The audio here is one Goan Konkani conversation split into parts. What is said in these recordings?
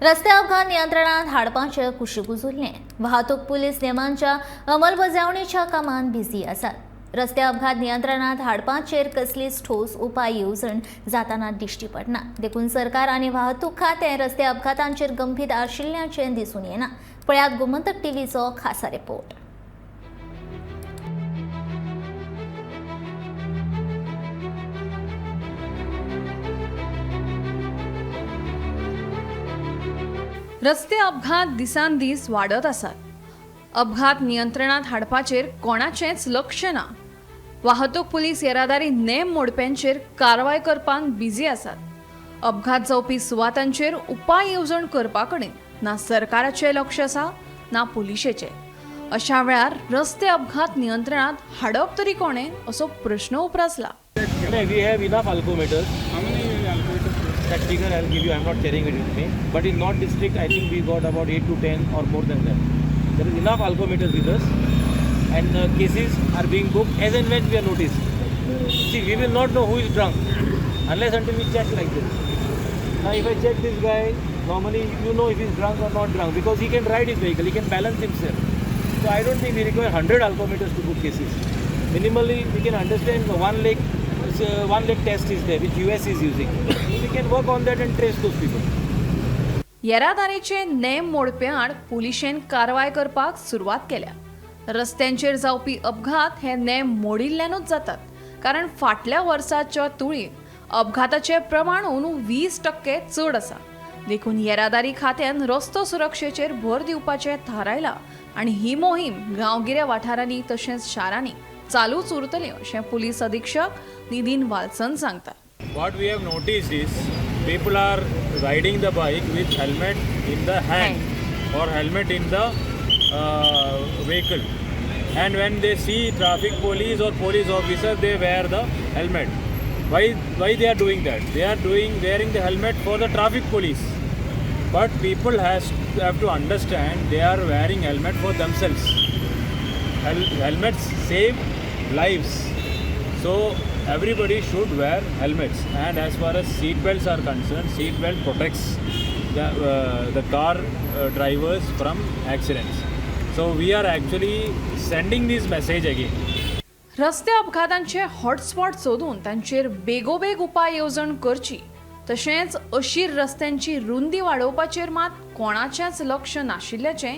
रस्ते अपघात नियंत्रणात हाडपाचे कुशीक उरलें. वाहतूक पुलीस नेमांच्या अंमलबजावणीच्या कामांत बिझी आसात. रस्ते अपघात नियंत्रणात हाडपाचेर कसलीच ठोस उपाय येवजण जाताना दिश्टी पडना. देखून सरकार आनी वाहतूक खातें रस्ते अपघातांचेर गंभीर आशिल्ल्याचें दिसून येना. पळयात गोमंतक टीव्हीचो खासा रिपोर्ट. रस्ते अपघात दिसान दीस वाडत आसात. अपघात नियंत्रणात हाडपाचेर कोणाचेंच लक्ष ना. वाहतूक पुलीस येरादारी नेम मोडप्यांचेर कारवाय करपाक बिझी आसात. अपघात जावपी सुवातांचेर उपाय येवजण करपा कडेन ना सरकाराचें लक्ष आसा ना पुलिशेचें. अशा वेळार रस्ते अपघात नियंत्रणात हाडप तरी कोणें असो प्रश्न उप्रासला. No, we have enough alcometers. How many alcometers? That figure I'll give you. I'm not carrying it with me. But in North District, I think we got about 8 to 10 or more than that. There is enough alcometers with us, and cases are being booked as and when we are noticed. See, we will not know who is drunk unless until we check like this. Now, if I check this guy, normally you know if he's drunk or not drunk because he can ride his vehicle, he can balance himself. So I don't think we require 100 alcometers to book cases. Minimally, we can understand the one leg test is there, which US is using. We can work on that and trace those people. येरादारीचे नेम मोडप्यां आड पुलिशेन कारवाय करपाक सुरवात केल्या. रस्त्यांचेर जावपी अपघात हे नेम मोडिल्ल्यानूच जातात, कारण फाटल्या वर्साच्या तुळेंत अपघाताचें प्रमाण अंदू 20% चड आसा. देखून येरादारी खात्यान रस्तो सुरक्षेचेर भर दिवपाचें थारायलां आनी ही मोहीम गांवगिऱ्या वाठारांनी तशेंच शारांनी चालूच उरतली अशें पुलीस अधीक्षक निधीन वाल्सन सांगतात. What we have noticed is people are riding the bike with helmet in the hand or helmet in the vehicle, and when they see traffic police or police officer, they wear the helmet. Why they are doing that? They are doing wearing the helmet for the traffic police. But people has have to understand they are wearing helmet for themselves. Helmets save lives. So everybody should wear helmets. And as far as seat belts are concerned, seat belt protects the car drivers from accidents. So we are actually sending this message again. रस्ते अपघातांचे हॉटस्पॉट सोदून तांचेर बेगोबेग उपाय येवजण करची, तशेंच अशीर रस्त्यांची रुंदी वाडोवपाचेर मात कोणाचेंच लक्ष नाशिल्ल्याचें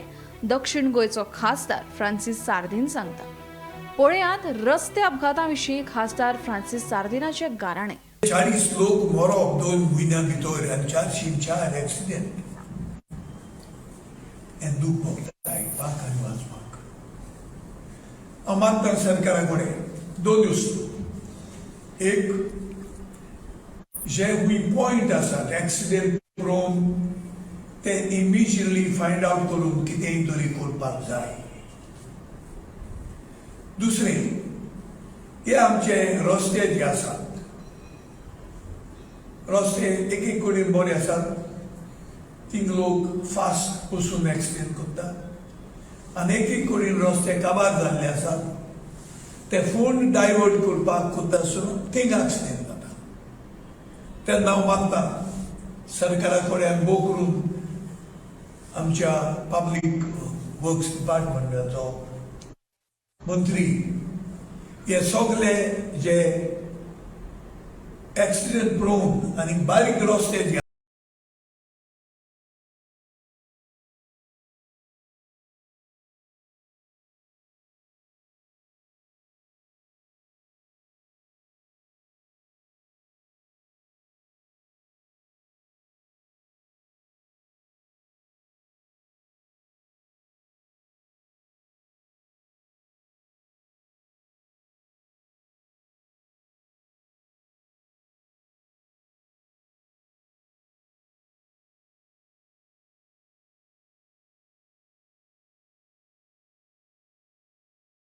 दक्षिण गोंयचो खासदार फ्रांसीस सार्दीन सांगता. पळयात रस्ते अपघाता विशीं खासदार फ्रांसीस सार्दिनाचे गाराणें. 40 लोक मरप 2 म्हयन्या भितर आनी 404 एक्सिडेंट हें दूख भोगता आयकपाक आनी वाचपाक. हांव मागता सरकारा कडेन दोन वस्तू. एक, जे खंय पॉयंट आसात एक्सिडेंट प्रोन ते इमिजिएटली फायंड आवट करून कितेंय तरी करपाक जाय. दुसरें, हे आमचे रस्ते जे आसात, रस्ते एक एक कडेन बरे आसात, थिंग लोक फास्ट वचून एक्सिडेंट करतात आनी एक एक कडेन रस्ते काबार जाल्ले आसात, ते फोंड डायवर्ट करपाक करता आसतना थिंग एक्सिडेंट जाता. तेन्ना हांव मागता सरकारा कडेन भोव करून आमच्या पब्लीक वर्क्स डिपार्टमेंटाचो मंत्री, हे सगळे जे एक्सिडेंट प्रोन आनी बारीक रस्ते जे